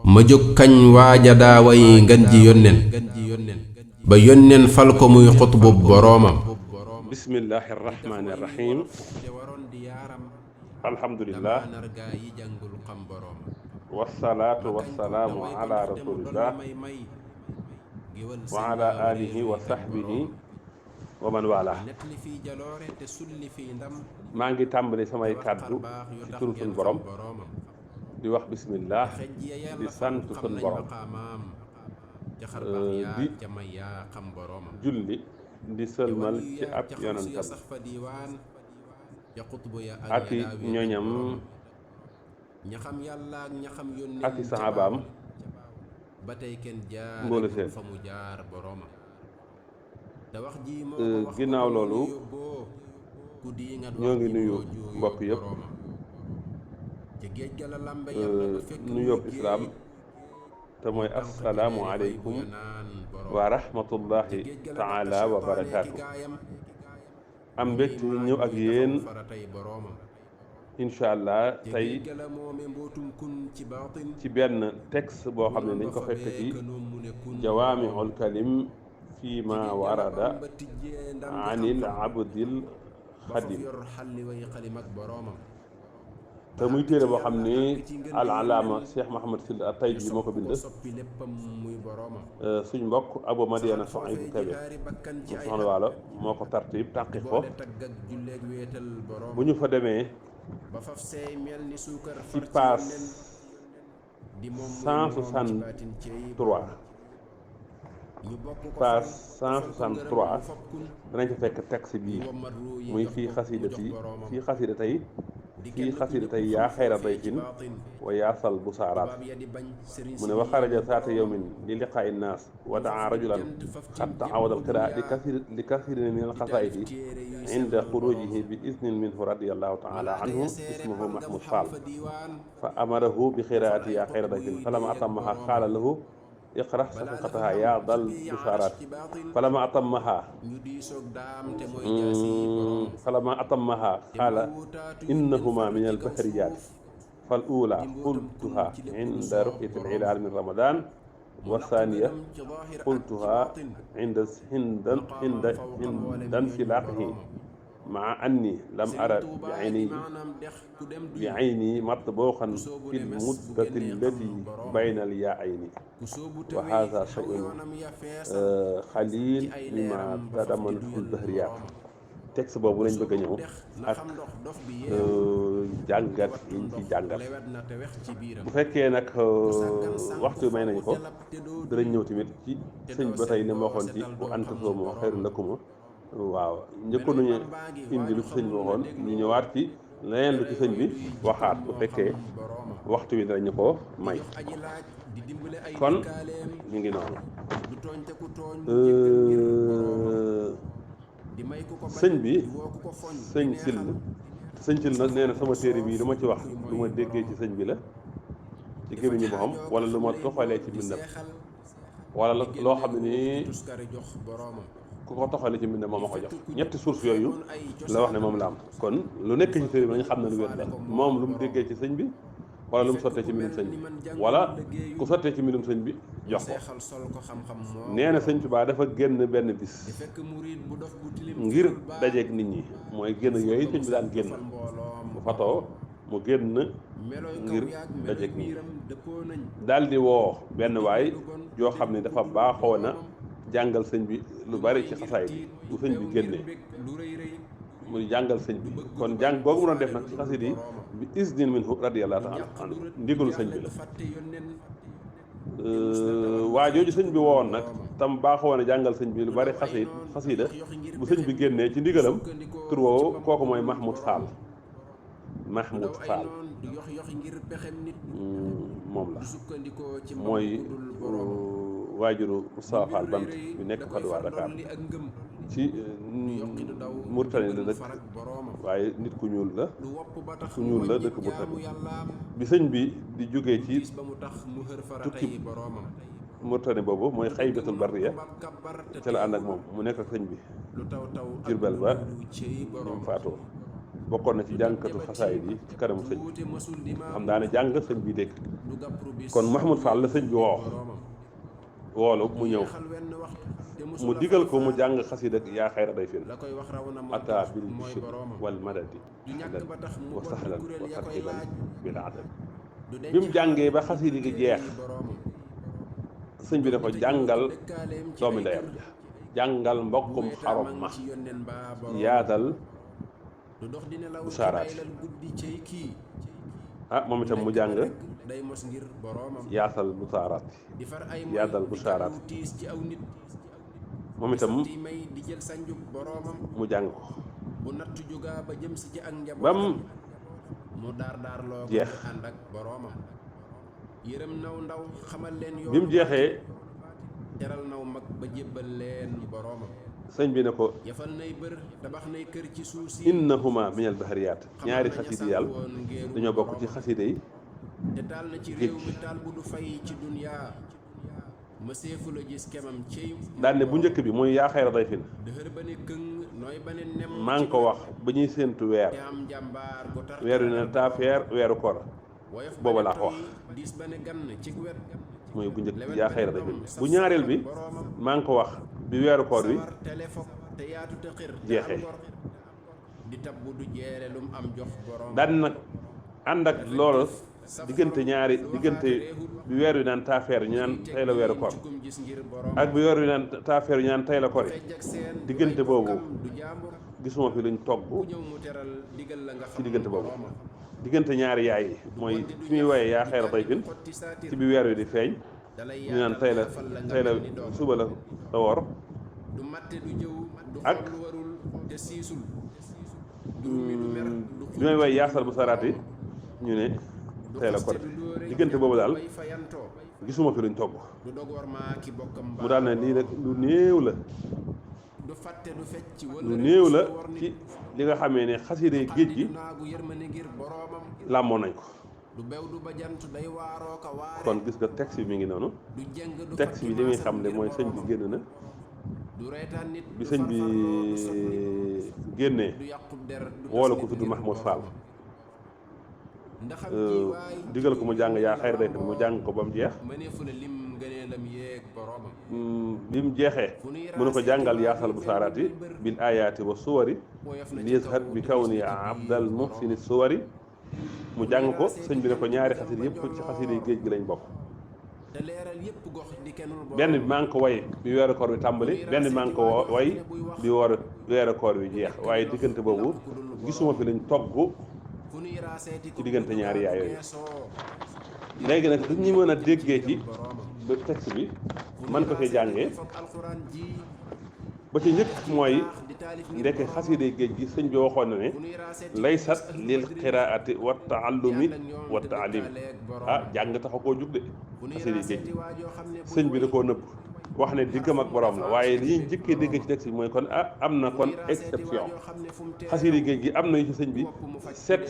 ma jóg kañ waaja daa way ngan ji yónneen ba yónneen fal ko muy xutbu boroomam. bismillahi irrahmani irrahim alhamdulillah wassalaatu wassalaamu ala rasulillah wa ala alihi wa sahbihi wa man wala. maa ngi tàmbali samay kàddu ci turu sun borom di wax bismillah di sant sun borom di julli di sëlmal ci ab yonentam ak i ñoñam ak i saxaabaam mboole seen. ginnaaw loolu ñoo ngi nuyu mbokk yëpp nuyoob islaam te mooy assalaamu aleykum wa rahmatullahi taala wa barakaatu. am mbégte ñëw ak yéen incha allah tey ci benn texte boo xam ne dañ ko fekk ci jawaamiul kalim fi ma warada anil abdil xadim te muy téere boo xam ni al alaama Cheikh Mahamad Sylla at-Taybi moo ko bind. suñ mbokk Abu Madiana Souhaïbou Kébé mu soxna waalo moo ko tartib tànqiq ko. bu ñu fa demee ci paas 163 paas 163 danañ fa fekk texte bii muy fii xasidatay yaa xayra dayfin wa yaasal busaaraat. mu ne wa xaraja saata yawmin li liqaa'i nnaas wa daa rajulan xad taawada alqiraa li kasirin min alxasaa'idi inda xurujihi bi iznin minhu radiyallahu taala anhu ismuhu Mahmoud Fall fa amarahu bi qiraati yaa xayra dayfin falamma atammaha qaala lahu iqra safiqataha yaa dal busaaraat falamma atammaha qaala innahuma min albahriyaat fal uula qultuha inda ru'yati al-hilaal min ramadan wa thaniya qultuha inda insilaaqihi maa anni lam ara bi ayni matbuuxan fi lmuddati allati bayna al-yaa'ayni wa haadha shay'un xaliil mimma tadamanathu al-bahriyaat. texte boobu lañ bëgg a ñëw ak jàngat yi ñu ci jàngat. bu fekkee nag waxtu may nañu ko danañ ñëw tamit ci sëñ ba tey li ma waxoon ci bu anta soomo xayrun lakum. waaw njëkkoon nañu indi lu ci sëñ bi waxoon ñu ñëwaat ci leneen lu ci sëñ bi waxaat bu fekkee waxtu wi danañu ko may. kon ñu ngi noonu. sëñ bi sëñ Sylla nag nee na sama téere bii lu ma ci wax lu ma déggee ci sëñ bi la ci gémmiñu boppam wala lu ma toxalee ci mbindam wala loo xam ne nii ku ko toxalee ci mbindam moom ma ko jox. ñetti source yooyu la wax ne moom la am. kon lu nekk ci téere bi nañu xam ne lu wér la moom lu mu déggee ci sëñ bi wala lu mu sottee ci mbindum sëñ bi wala ku sottee ci mbindum sëñ bi jox ko. nee na sëñ Tuubaa dafa génn benn bis ngir dajeeg nit ñi mooy génn yooyu sëñ bi daan génn bu fatoo mu génn ngir dajeeg nit ñi daal di woo benn waay joo xam ne dafa baaxoo na jàngal sëñ bi lu bari ci xasaay bi bu sëñ bi génnee muy jàngal sëñ bi kon jàng googu mu doon def nag ci xasit yi bi isnin minhu radiyallahu taala anhu ndigalu sëñ bi la. waa jooju sëñ bi woon nag tam baaxoo woon a jàngal sëñ bi lu bari xasida bu sëñ bi génnee ci ndigalam tur woowu kooku mooy Mahmoud Fall moom la mooy waajuru Moustapha Fall bant bi nekk Padoua Dakar ci Mauritanie la dëkk waaye nit ku ñuul la dëkk Mauritanie bi sëñ bi di jógee ci tukki Mauritanie boobu mooy Xaybatul Barriya ca la ànd ak moom mu nekk ak sëñ bi Jurbel ba ñoom faatoo bokkoon na ci jàngkatu xasaayid yi ci kanamu sëñ bi xam daane jàng sëñ bi dégg kon Mahmoud Fall la sëñ bi woolu mu ñëw mu digal ko mu jàng xasida yaa xayra dayfin ataa bil bishri wal madadi ahlan wa sahlan wa tarhiban bil adad bi mu jàngee ba xasida gi jeex sëñ bi ne ko jàngal doomi ndeyam ja jàngal mbokkum xarom ma yaatal bu saaraati moom itam mu jàng yaatal bu saaraati yaatal bu saaraati moom itam mu jàng ko bam jeex bi mu jeexee sëñ bi ne ko innahuma min al bahariyaat ñaari xasida yàlla dañoo bokk ci xasida yi géej daan ne bu njëkk bi mooy yaa xayra dayfin maa ngi ko wax ba ñuy séentu weer wi ne taafeer weeru koor booba laa ko wax mooy bu njëkk bi yaa xayra dayfin bu ñaareel bi maa ngi ko wax bi weeru koor wi jeexee daan nag ànd ak loolu diggante bi weer wi naan taafeer ñu naan tey la weeru koor ak bi weer wi naan taafeer ñu naan tey la koor diggante boobu gisuma fi luñ togg ci diggante boobu diggante ñaari yaay yi mooy fi muy woyee yaa xayra dayfin ci bi weer wi di feeñ ñu naan tey la suba la woor ak bi may woy yaasal bu saraat yi ñu ne tey la ko def diggante boobu daal gisuma fi luñ togg mu daal ne lii nag lu néew la ci li nga xamee ne xasida géej gi làmmoon nañ ko kon gis nga texte bi mi ngi noonu texte bi li muy xam ne mooy sëñ bi génn na bi sëñ bi génnee woola ko tudd Mahmoud Fall digal ko mu jàng yaa xayra dayfin mu jàng ko ba mu jeex bi mu jeexee mu ne ko jàngal yaasal bu saaraati bil ayaati wa suwari liyashhad bi kawni abdal muhsini suwari mu jàng ko sëñ bi ne ko ñaari xasida yëpp ci xasida yi géej gi lañ bokk benn bi maa ngi ko way bi weeru koor wi tàmbali benn bi maa ngi ko way bi weeru koor wi jeex waaye diggante boobu gisuma fi lañ togg ci diggante ñaari yaay yooyu léegi nag du ñu mën a déggee ci ba texte bi man ko ci jàngee ba ci njëkk mooy ndekk xasida géej gi sëñ bi waxoon na ne laysat lil qiraati wa taallumi wa taalim jàng taxa koo jug de xasida géej gi sëñ bi da koo nëbb wax ne diggam ak borom la waaye li ñuy njëkkee dégg ci texte bi mooy kon am na kon exception xasida géej gi am na yu ci sëñ bi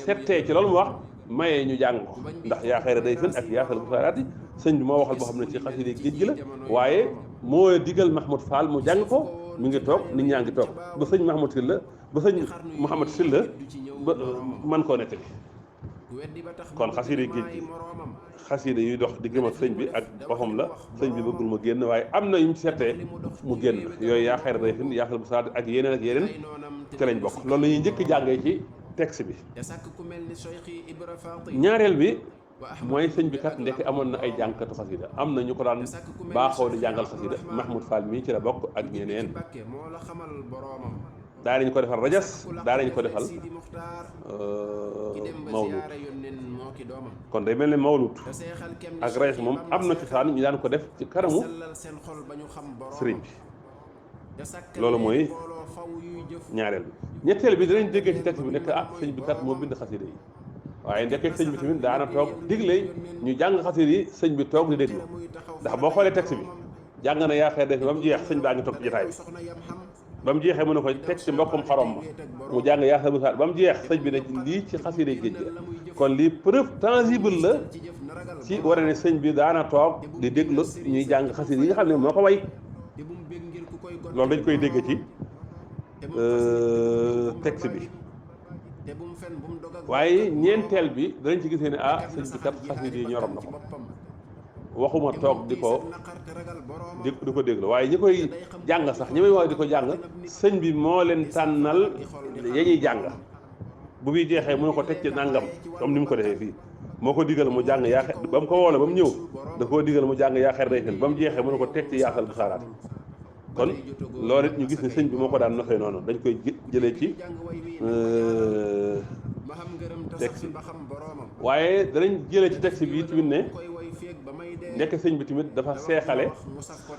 settee ci loolu mu wax mayee ñu jàng ko ndax yaa xayra dayfin ak yaasal bu saaraati sëñ bi moo waxal boo xam ne ci xasida géej gi la waaye moo digal Mahmoud Fall mu jàng ko mi ngi toog nit ñaa ngi toog ba sëñ Mahmoud Sylla ba sëñ Mouhamad Sylla ba man koo nettali kon xasida géej gi xasida yuy dox di gëm ak sëñ bi ak boppam la sëñ bi bëggul ma génn waaye am na yu mu settee mu génn yooyu yaa xayra dayfin yaasal bu saaraati ak yeneen ci lañ bokk loolu la ñuy njëkk jàngee ci texte bi ñaareel bi mooy sëñ bi kat ndekk amoon na ay jàngkatu xasida am na ñu ko daan baaxoo di jàngal xasida Mahmoud Fall mii ci la bokk ak ñeneen daa nañ ko defal rajas daa nañ ko defal mawlud kon day mel ne mawlud ak rajas moom am na cosaan ñu daan ko def ci kanamu sëriñ bi loolu mooy ñaareel bi ñetteel bi dinañ déggee ci texte bi nekk sëñ bi kat moo bind xasida yi waaye ndekk sëñ bi tamit daana toog digle ñu jàng xasida yi sëñ bi toog di déglu ndax boo xoolee texte bi jàng na yaa xayra dayfin ba mu jeex sëñ baa ngi toog ci jotaay bi ba mu jeexee mu ne ko teg ci mbokkum xarom ma mu jàng yaa xayra bu saar ba mu jeex sëñ bi ne lii ci xasida géej gi kon lii preuve tangible la ci war ne sëñ bi daana toog di déglu ñuy jàng xasida yi nga xam ne moo ko way loolu dañ koy dégg ci texte bi waaye ñeenteel bi danañ ci gisee ne sëñ bi kat xasida yi ñoroon na ko waxuma toog di ko déglu waaye ñi koy jàng sax ñi may wax di ko jàng sëñ bi moo leen tànnal ya ñuy jàng bu bii jeexee mu ne ko teg ci nangam comme ni mu ko defee fii moo ko digal mu jàng yaa ba mu ko woole ba mu ñëw da koo digal mu jàng yaa xer day fen ba mu jeexee mu ne ko teg ci yaasal bu saaraat kon loolu it ñu gis ne sëñ bi moo ko daan nosee noonu dañ koy jëlee ci texte waaye danañ jëlee ci texte bi tamit ne nekk sëñ bi tamit dafa seexale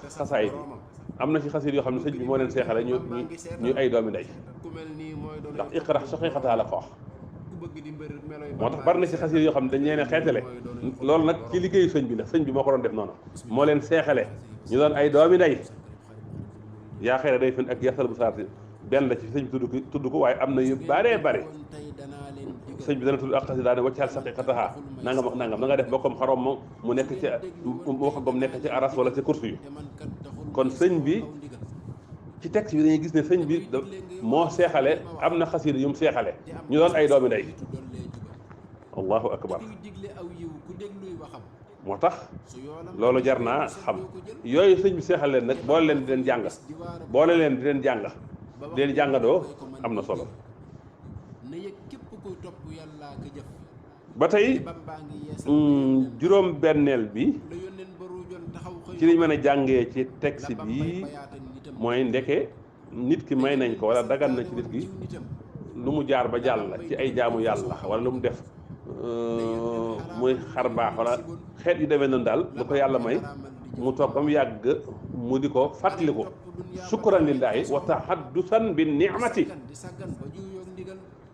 xasaay bi am na ci xasiid yoo xam ne sëñ bi moo leen seexale ñu ay doomi ndey ndax iqra saxiixataa la ko wax moo tax bari na ci xasiid yoo xam ne dañ leen xeetale loolu nag ci liggéeyu sëñ bi la sëñ bi moo ko doon def noonu moo leen seexale ñu doon ay doomi ndey yaa xëy day fen ak yasal bu saarti benn la ci sëñ bi tudd ko waaye am na yu bare bare sëñ bi dana tudd ak xasida daane waccaal saqiqataha nangam ak nangam na nga def ba comme xarom mu nekk ci mu wax gom nekk ci aras wala ci kursu yu kon sëñ bi ci texte bi dañuy gis ne sëñ bi moo seexale am na xasida yu mu seexale ñu doon ay doomi ndey allahu akbar moo tax loolu jar naa xam yooyu sëñ bi seexal leen nag boole leen di leen jàng boole leen di leen jàng di leen jàngadoo am na solo ba tey juróom benneel bi ci liñ mën a jàngee ci texte bi mooy ndeke nit ki may nañ ko wala dagan na ci nit ki lu mu jaar ba jàll ci ay jaamu yàlla wala lu mu def muy xar baax wala xeet yu demee noonu daal lu ko yàlla may mu toog ba mu yàgg mu di ko fàttaliku sukkuran lillaahi wa tahaddusan bi ni'mati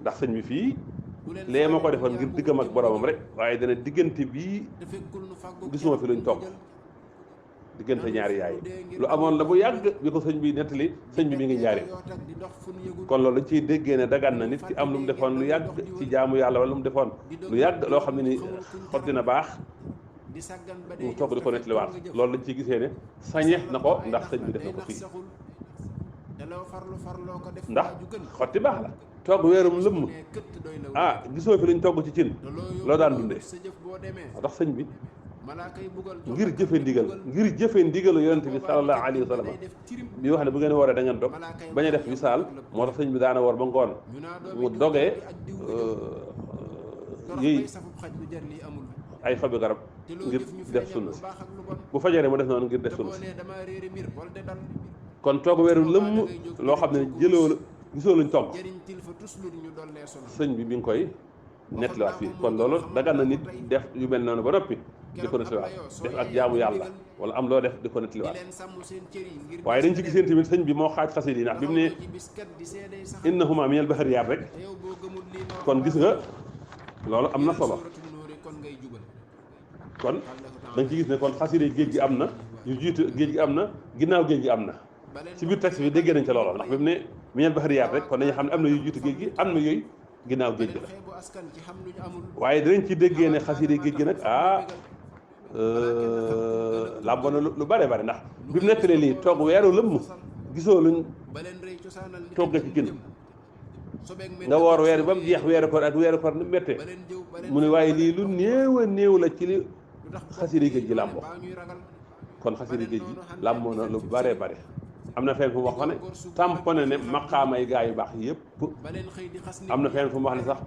ndax sëñ bi fii lee ma ko defoon ngir diggam ak boromam rek waaye dana diggante bii gisuma fi luñ togg diggante ñaari yaay lu amoon la bu yàgg bi ko sëñ bi nettali sëñ bi mi ngi njaari kon loolu dañ ciy déggee ne dagan na nit ki am lu mu defoon lu yàgg ci jaamu yàlla wala lu mu defoon lu yàgg loo xam ne ni xot dina baax mu togg di ko nettaliwaat loolu lañ ciy gisee ne sañeex na ko ndax sëñ bi def na ko fii ndax xotti baax la togg weerum lëmm gisoo fi lañ togg ci cin loo daan dundee moo tax sëñ bi ngir jëfe ndigalu yonent bi sallallahu alayhi wa sallam bi wax ne bu ngeen wooree da ngeen dog bañ a def wisaal moo tax sëñ bi daana woor ba ngoon mu dogee yëy ay xobi garab ngir def sunna si bu fajaree mu def noonu ngir def sunna si kon toog weeru lëmm loo xam ne gisoo luñ togg sëñ bi ngi koy nettaliwaat fii kon loolu dagan na nit def yu mel noonu ba noppi di ko nettaliwaat def ak jaamu yàlla wala am loo def di ko nettaliwaat waaye dañ ci giseen tamit sëñ bi moo xaaj xasida yi ndax bi mu ne innahuma minal bahriyaat rek kon gis nga loolu am na solo kon dañ ci gis ne kon xasida yi géej gi am na yu jiitu géej gi am na ginnaaw géej gi am na ci biir texte bi déggee nañ ca loolu ndax bi mu ne minal bahriyaat rek kon dañu xam ne am na yu jiitu géej gi am na yooyu ginnaaw géej gi la waaye dinañ ci déggee ne xasida géej gi nag làmboon na lu bare bare ndax bi mu nettalee lii toog weeru lëmm gisoo luñ togg ci cin nga woor weer ba mu jeex weeru koor ak weeru koor ni méttee mu ne waaye lii lu néew a néew la ci li xasida géej gi làmboo kon xasida géej gi làmboo na lu bare bare am na fenn fu mu wax ne tamponné ne maqaamay gaa yu baax yëpp am na fenn fu mu wax ne sax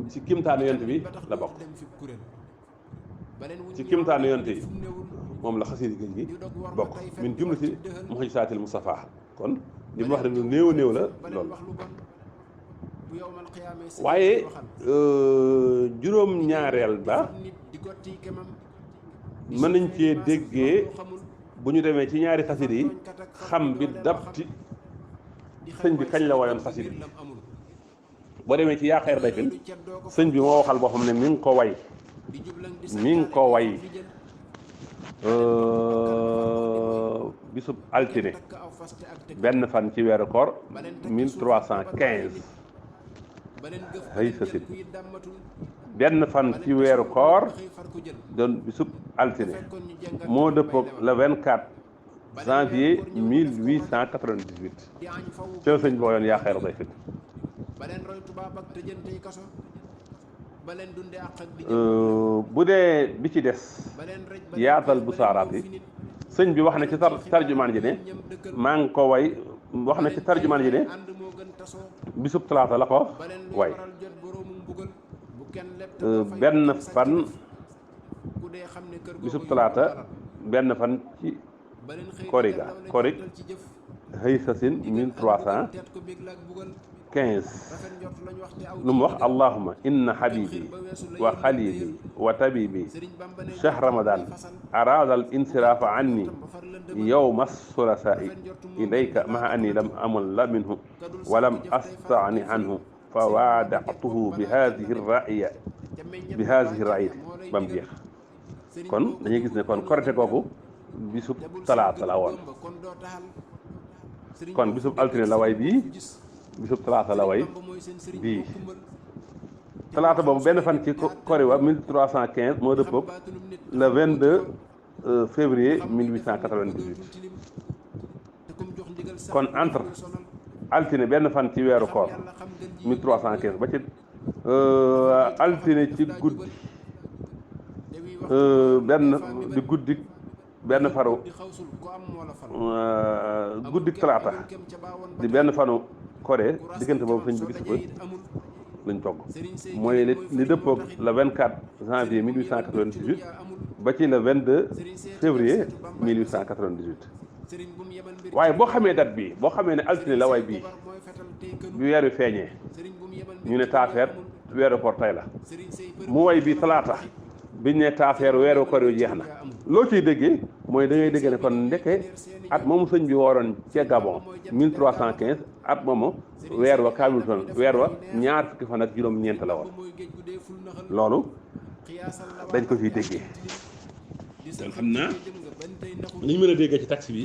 ci kimtaanu yonent bi la bokk ci kimtaanu yonent yi moom la xasida géej gi bokk min jumlati mu'jizaatil Mustafaa kon li mu wax ne lu néew a néew la loolu waaye juróom-ñaareel ba mën nañ cee déggee bu ñu demee ci ñaari xasida yi xam bi dabti sëñ bi kañ la woyoon xasida yi boo demee ci yaa xeer dayfin sëñ bi moo waxal boppam ne mi ngi ko way bisub altine benn fan ci weeru koor 1315 hay sa sit benn fan ci weeru koor doon bisub altine moo dëppoog le 24 janvier 1898 ci la sëñ boo yoon yaa xeer day fit bu dee bi ci des yaatal bu saaraat yi sëñ bi wax na ci tarjumaan ji ne maa ngi ko way wax na ci tarjumaan ji ne bisub talaata la ko way benn fan bisub talaata benn fan ci korig xëy sasin 1315 lu mu wax allahuma inna habibi wa xalili wa tabibi cheikh ramadan arada al insirafa anni yowma sulasai ilayka maha anni lam amul la minhu wa lam astani anhu fa waadatuhu bi hadihi raaya bi hadihi raayati ba mu jeex kon dañuy gis ne kon korite kooku bisub talaata la woon kon bisub altine la way bii bisub talaata la way bii talaata boobu benn fan ci kori wa 1315 moo dëppoog le 22 février 1898 kon entre altine benn fan ci weeru koor 1315 ba ci altine ci guddi benn faru guddik talaata di benn fanu koré diggante boobu sëñ bi gisu ko lañ togg mooy li dëppoog le 24 janvier 1898 ba ci le 22 février 1898 waaye boo xamee date bi boo xamee ne altine la way bii bi weer wi feeñee ñu ne taafeer weeru koor tey la mu way bi talaata biñ ne taafeer weeru koor yu jeex na loo ciy déggee mooy da ngay dégg ne kon ndeke at moomu sëñ bi wooroon ca Gabon 1315 at moomu weer wa Hamilton weer wa ñaar fukki fan ak juróom-ñeent la woon loolu dañ ko ciy déggee kon xam naa li ñu mën a déggee ci taxi bi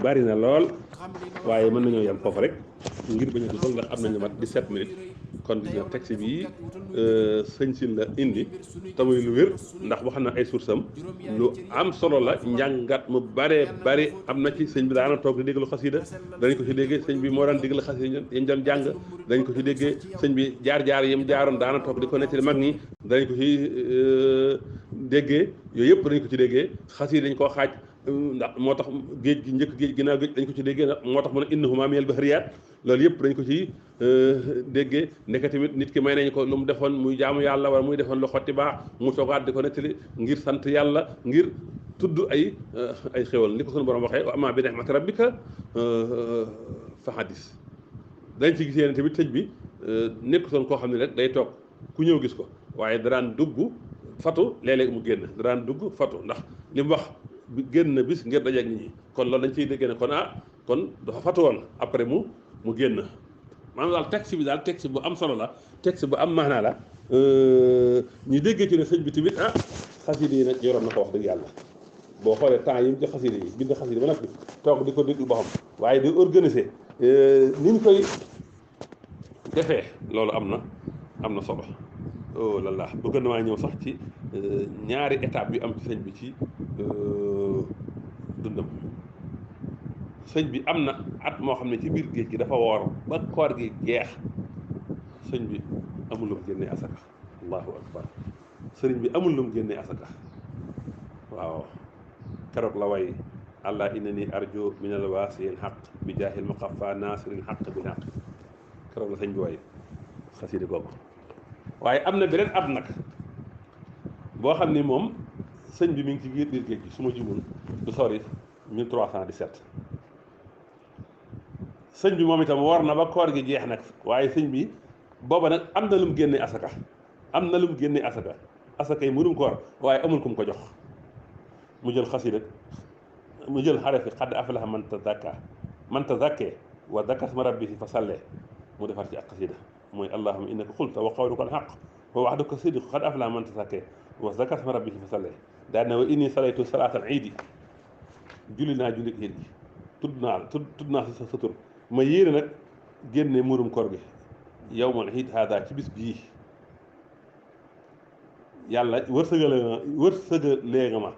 bari na lool waaye mën nañoo yem foofu rek ngir bañ a dugal ndax am nañu mat 17 minutes kon gis nga taxi bi sëñ si la indi tamuy lu wér ndax wax na ay source am lu am solo la njàngat mu bare bari am na ci sëñ bi daana toog di déglu xasida dañ ko ci déggee sëñ bi moo daan déglu xasida yañ doon jàng dañ ko ci déggee sëñ bi jaar-jaar yim jaaroon daana toog di ko nettali mag ñi dañ ko ci déggee yooyu yëpp dañ ko ci déggee xasida dañ koo xaaj ndax moo tax géej gi njëkk géej ginnaaw géej dañ ko ci déggee ndax moo tax mu ne innahuma minal bahriyaat loolu yëpp dañ ko ci déggee ndeke tamit nit ki may nañ ko lu mu defoon muy jaamu yàlla wala muy defoon lu xotti baax mu toogaat di ko nettali ngir sant yàlla ngir tudd ay xéwal ni ko sunu borom waxee wa amma bi ni'mati rabbika fa hadis dañ ci gisee ne tamit sëñ bi nekkutoon koo xam ne rek day toog ku ñëw gis ko waaye daraan dugg fatu léeg-léeg mu génn daraan dugg fatu ndax li mu wax génn na bis ngir dajeeg nit ñi kon loolu dañ ciy déggee ne kon kon dafa fatu woon après mu génn maanaam daal texte bi daal texte bu am solo la texte bu am maanaa la ñu déggee ci ne sëñ bi tamit xasida yi nag yoroon na ko wax dëgg yàlla boo xoolee temps yi mu ci xasida yi bind xasida ba nag toog di ko déglu ba xam waaye di organiser ni ñu koy defee loolu am na solo oh là là bëgg na maa ñëw sax ci ñaari étape yu am ci sëñ bi ci dundam sëñ bi am na at moo xam ne ci biir géej gi dafa woor ba koor gi jeex sëñ bi amul lu mu génnee asaka allahu akbar sëriñ bi amul lu mu génnee asaka waaw keroog la way allah innani arju min al waasiil xaq bi jaahil muqaffa naasiril xaq bil xaq keroog la sëñ bi way xasida googu waaye am na beneen at nag boo xam ni moom sëñ bi mi ngi ci biir géej gi su ma jumul du sori 1317 sëñ bi moom itam woor na ba koor gi jeex nag waaye sëñ bi booba nag am na lu mu génnee asaka asaka yi murum koor waaye amul ku mu ko jox mu jël xasida mu jël xarafi xad aflaha man tazakkee wa dakara isma rabbihi fa sallee mu defar ci ak xasida mooy allahumma innaka qulta wa qawluka al-haqq wa wa'duka sidq qad aflaha man tazakkee wa zakara isma rabbihi fa sallee daal ne wa inni salaytu salaatal iidi julli naa julli iid gi tudd naa sa tur ma yéene nag génne murum koor gi yawmal iid haadaa ci bis bii yàlla wërsëgalee nga ma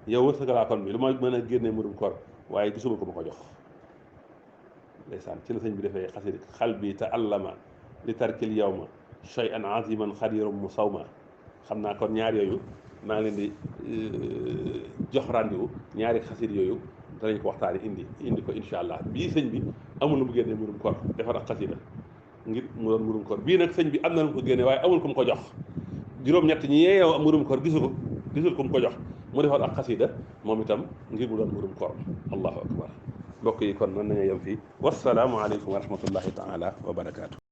yow wërsëgalaa kon bi lu ma mën a génne murum koor waaye gisuma ko ma ko jox ndeysaan ci la sëñ bi defee xasida xal bi taallama li tarkil yawma shay'an aziman xadirum mu sawma xam naa kon ñaar yooyu maa ngi leen di jox rendez-vous ñaari xasida yooyu danañ ko waxtaani indi ko incha allah bii sëñ bi amul nu mu génnee murum koor defar ak xasida ngir mu doon murum koor bii nag sëñ bi am na lu ko génne waaye amul ku mu ko jox juróom-ñett ñi yeeyoo murum koor gisul ku mu ko jox mu defar ak xasida moom itam ngir mu doon murum koor allahu akbar mbokk yi kon mën nañu yem fii wasalaamu aleykum wa rahmatullahi taala wa barakaatu